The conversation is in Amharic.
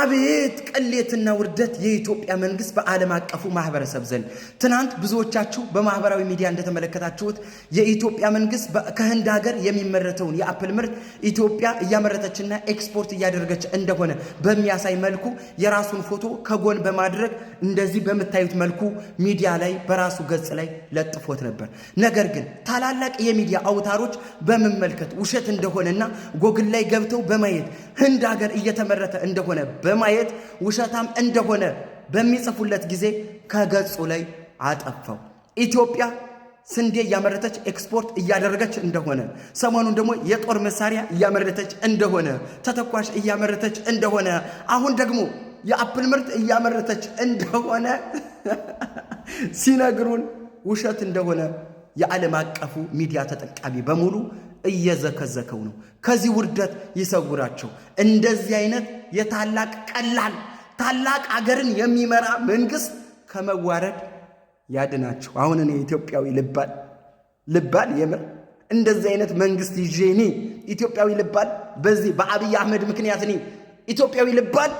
አቤት ቅሌትና ውርደት! የኢትዮጵያ መንግስት በዓለም አቀፉ ማህበረሰብ ዘንድ። ትናንት ብዙዎቻችሁ በማህበራዊ ሚዲያ እንደተመለከታችሁት የኢትዮጵያ መንግስት ከህንድ ሀገር የሚመረተውን የ apple ምርት ኢትዮጵያ እያመረተችና ኤክስፖርት እያደረገች እንደሆነ በሚያሳይ መልኩ የራሱን ፎቶ ከጎን በማድረግ እንደዚህ በምታዩት መልኩ ሚዲያ ላይ በራሱ ገጽ ላይ ለጥፎት ነበር። ነገር ግን ታላላቅ የሚዲያ አውታሮች በመመልከት ውሸት እንደሆነና ጎግል ላይ ገብተው በማየት ህንድ ሀገር እየተመረተ እንደሆነ በማየት ውሸታም እንደሆነ በሚጽፉለት ጊዜ ከገጹ ላይ አጠፋው። ኢትዮጵያ ስንዴ እያመረተች ኤክስፖርት እያደረገች እንደሆነ፣ ሰሞኑን ደግሞ የጦር መሳሪያ እያመረተች እንደሆነ፣ ተተኳሽ እያመረተች እንደሆነ፣ አሁን ደግሞ የ apple ምርት እያመረተች እንደሆነ ሲነግሩን ውሸት እንደሆነ የዓለም አቀፉ ሚዲያ ተጠቃሚ በሙሉ እየዘከዘከው ነው። ከዚህ ውርደት ይሰውራቸው። እንደዚህ አይነት የታላቅ ቀላል ታላቅ አገርን የሚመራ መንግስት ከመዋረድ ያድናቸው። አሁን እኔ ኢትዮጵያዊ ልባል የምር እንደዚህ አይነት መንግስት ይዤ እኔ ኢትዮጵያዊ ልባል? በዚህ በአብይ አህመድ ምክንያት እኔ ኢትዮጵያዊ ልባል?